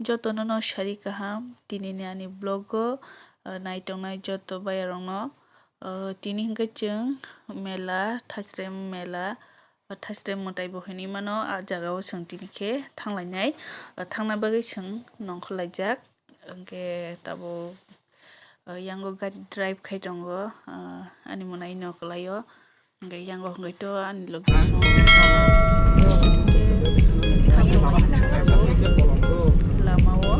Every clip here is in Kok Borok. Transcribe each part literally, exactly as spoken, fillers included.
Jotono no sari kaham, tini ni ani vlog o, ah, nai tongnai joto bayarok no, ah, tini hwnkhe chwng mela, Thasrem mela, ah, Thasrem mwtai bo hinwi mano, ah, jaga o chwng tini khe thanglainai, ah, thangna bagwi chwng nongkhorlaijak, hwnkhe tabuk, ah, yango gari drive khai tongo, ah, ani mwnai no kwlai o. Hingke yango hingke to ani logi song. Lama o.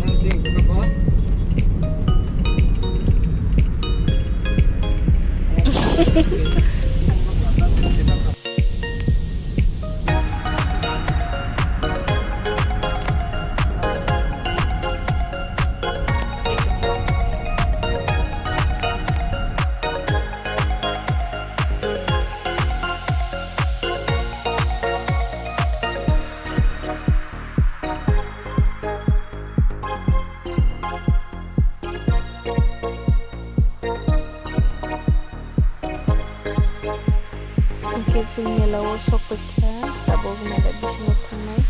Hingke chwng mela o sok paikha, tabuk mela bisingo thangnai.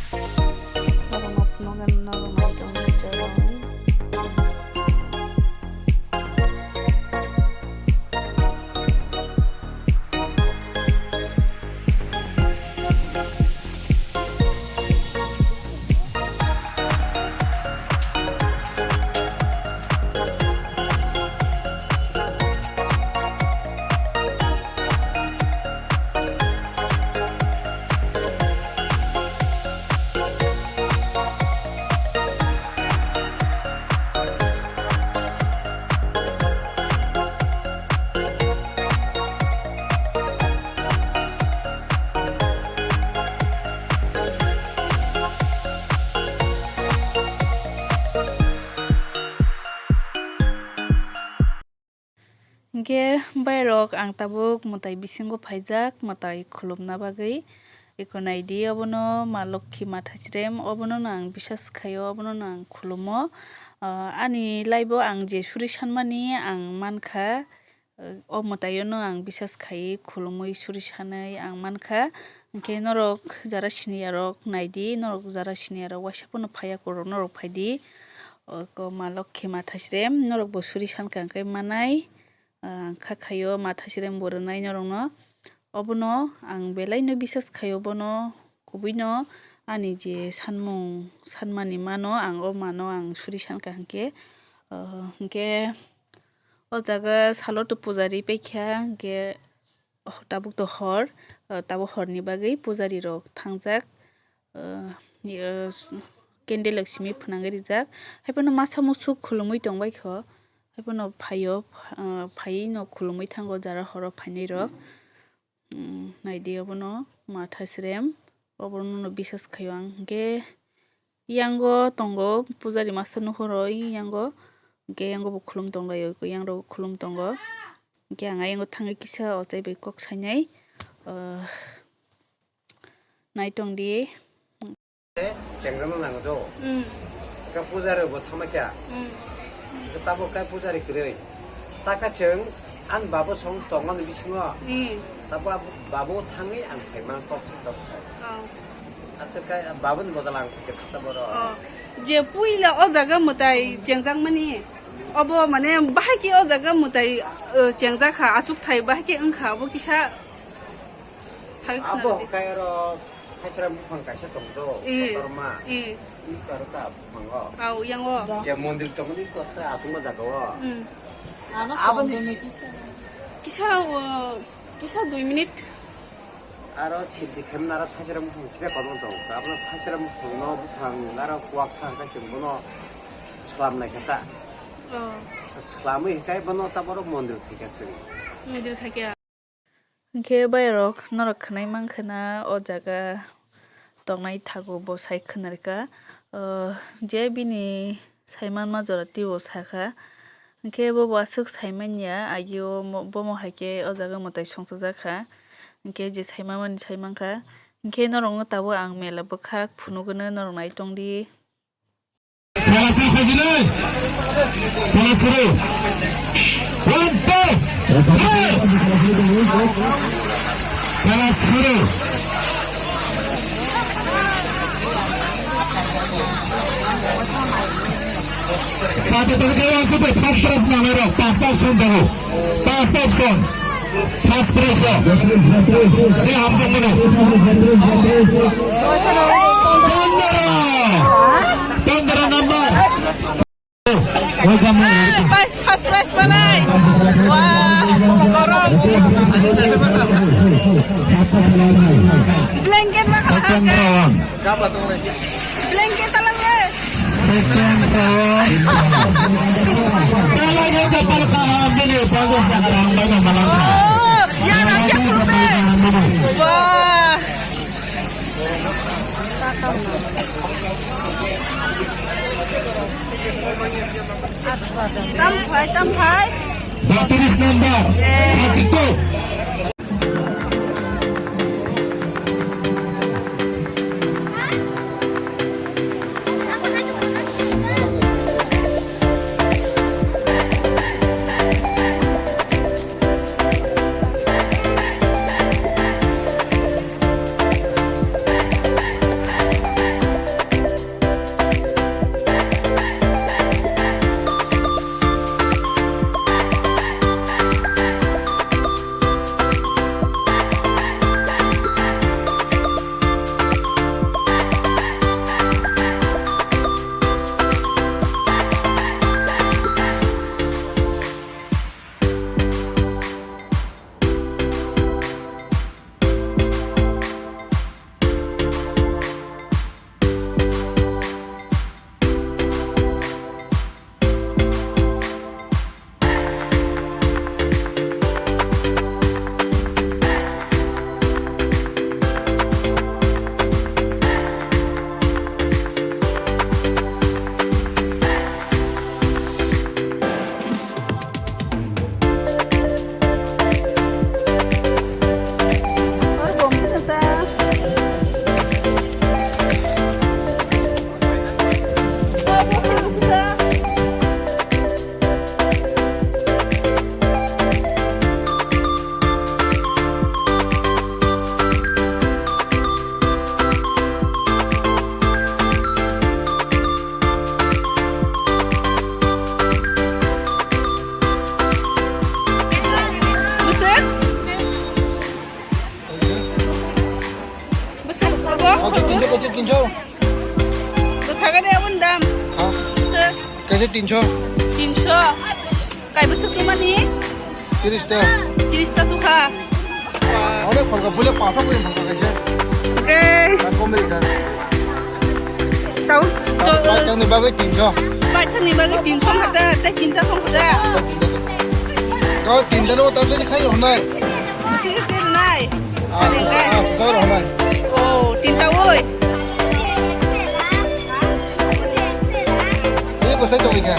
Norok no phunukgwi norok nai tongwi chwng. Hingke bairok ang tabuk mwtai bisingo phaijak, mwtai khulumna bagwi. Eko naidi, obono Ma Lokhi Ma Thasrem, obono no ang bisas khaio, obono no ang khulumo. Ah, ani life o ang je suri sanmani ang mankha, o mwtaio no ang bisas khaiwi khulumwi suri sanwi ang mankha. Hingke norok jara siniya rok naidi, norok jara siniya rok waisa pono phaiya koro norok phaidi. Oko Ma Lokhi Ma Thasrem, norok bo suri sankha hingke manai, ah, kha khaio Ma Thasrem bo rwnai norok no. Obono ang belai no bisas khaio, bono kubui no ani je sanmung sanmani mano ang o mano ang suri sankha hingke, ah, hingke o jaga salo to pujari paikha, hingke tabuk to hor, ah, tabuk horni bagwi pujari rok thangjak, ah, candle rok simi phwnangwi rijak, haiphano masa musuk khulumwi tongbaikho, haiphano phaio, ah, phaiwi no khulumwi thango jara horo phainai rok. Naidi obono Ma Thasrem, obono no bisas khaio ang, hingke yango tongo pujari master nukhoro, yango, hingke yango bo khulum tonglaio, yango bo khulum tongo, hingke ang ayango thangwi kisa ochai bai kok sainai, ah, naitongdi. Chengjano nango do. Mm. Ka pujari bo thama kya. Mm. Ka tabo ka pujari kwrwi. Taka cheng an babo song tongo ni bisingo. Mm. Tabo babo thangwi ang phaima kok si kok sai. Oh. Acha ka babo ni bojal ang ke khata boro. Oh. Je puila o jaga mwtai chengjak mani. Obo mane bahai ki o jaga mwtai, eh, chengjak kha, achuk thai bahai ki wngkha obo kisa. Abo kaya ro. Thaisra buphang kaisa tong do, eh, kotorma. Eh. I karo ta buphango. Au, yango. Je mondir tong ni kota achungma jaga o. Hmm. Abo ni kisa, o, kisa dui minute. Aro sidi khemna aro thaisra buphang kisa kotorma tong. Abo thaisra buphang no buphang aro kuak thang kaisa bono slam nai kata. Oh. Slamwi hikai bono ta boro mondir thika sini. Mondir thakya. Hingke bayarok norok khwnai mankha na o jaga tongnai thago bo sai khwnarkha, o, je bini saimanma jora teibo sakha, hingke bobo aswk saimanya agio mo-, bomo haike o jaga mwtai songchajakha, hingke je saimamani saimankha, hingke norokno tabuk ang mela bwkhak phunugwno norok naitongdi. Pala suru khajinai. Pala suru. One, two, three. Pala suru. Pata tongkhe ang supai first prize nangnai rok, pasta option jago. Pasta option. First prize rok. Se hamjakmano. Pondro. Pondro number. Welcome. First, first prize manai. Wah, korom. Blanket ma. Second round. Blanket talang le. Second round. Talang le kapal ka ham bini bagus jaga ham bini malang. Oh, ya, raja kurbe. Wah. Tam phai, tam phai. Batiris number. Thirty two. Bwswk? Bwswk sabo? Kaisa tinso, kaisa tinso. Bwswk ani aboni dam? Ha? Bwswk? Kaisa tinso. Tinso. Kai bwswk tongmani? Tiris ta. Tiris ta tukha. Onek phalka, bule pasa bule phalka kaisa. Oke. Tang komri ka. Tau. Tau, tau, tangni bagwi tinso. Bai tangni bagwi tinso hada, tei tinta thong hada. Tau tinta thong. Tau tinta no tau tei khai lo nai. Bisi ke nai. Ah, ah, sir, honai. Oh, tinta oi. Ini kosai tong ikha.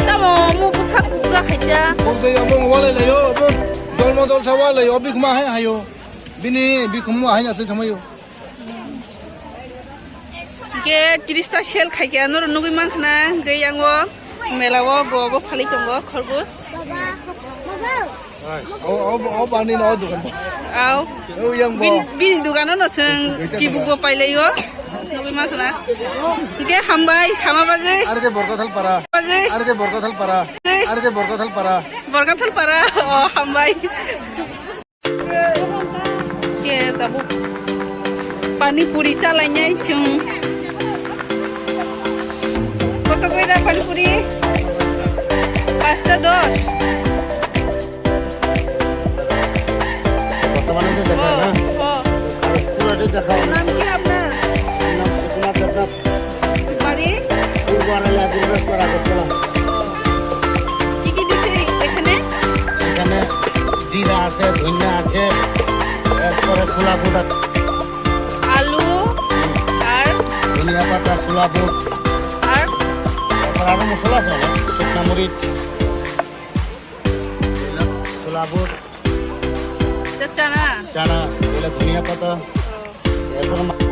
Tamo mo busa busa khaisa. Kosai among walai layo, among dol mo dol sa walai layo, bikma hai hayo. Bini bikma hai na sai thamayo. Hingke tirista sel khaikhe norok nugui mankha na, hingke yang o mela o bo bo phalwi tongo khorgos. O, o, o bani no o dogan bo. Au. O yang bo. Bin, bini dogano no chwng chibuk bo pailai o. Nugui mankha na. Hingke hambai sama bagwi. Ar ke Borkathal para. Bagwi. Ar ke Borkathal para. Ar ke Borkathal para. Borkathal para. O hambai. Ke tabuk pani puri chalainai chwng. Koto koi da pani puri? Pasta dos. বর্তমানে যে দেখা না? ও, ও। আর পুরাটাই দেখা হবে। নাম কি আপনার? আমার নাম সুকুমার দেবনাথ। বাড়ি? পূর্ব আড়ালে, গুরুদাসপাড়া, আগরতলা। কি কি দিছে এখানে? এখানে জিরা আছে, ধনিয়া আছে, এরপরে ছোলা বুট আছে। আলু আর? ধনিয়া পাতা, ছোলা বুট। আর? তারপর আরো মশলা আছে অনেক, শুকনা মরিচ, ছোলা বুট, চা-, চানা? চানা, এগুলো ধনিয়া পাতা, এরপরে মা-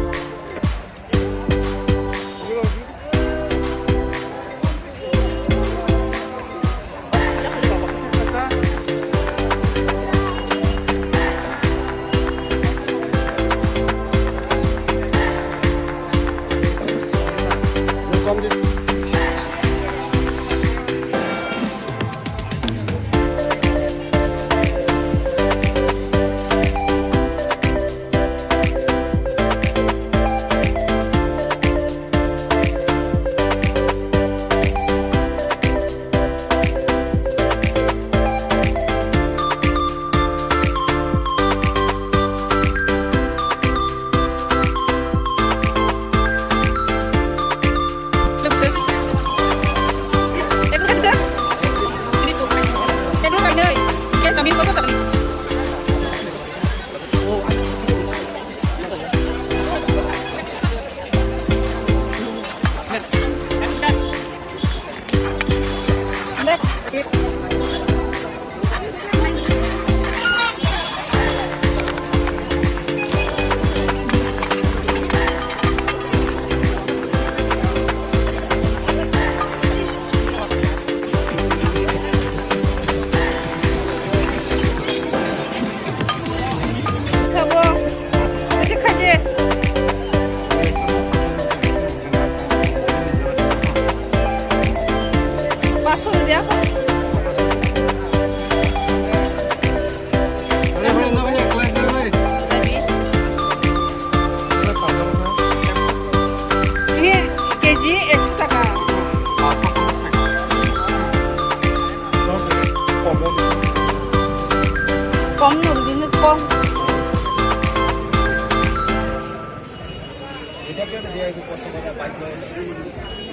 Kosto khe bai khe.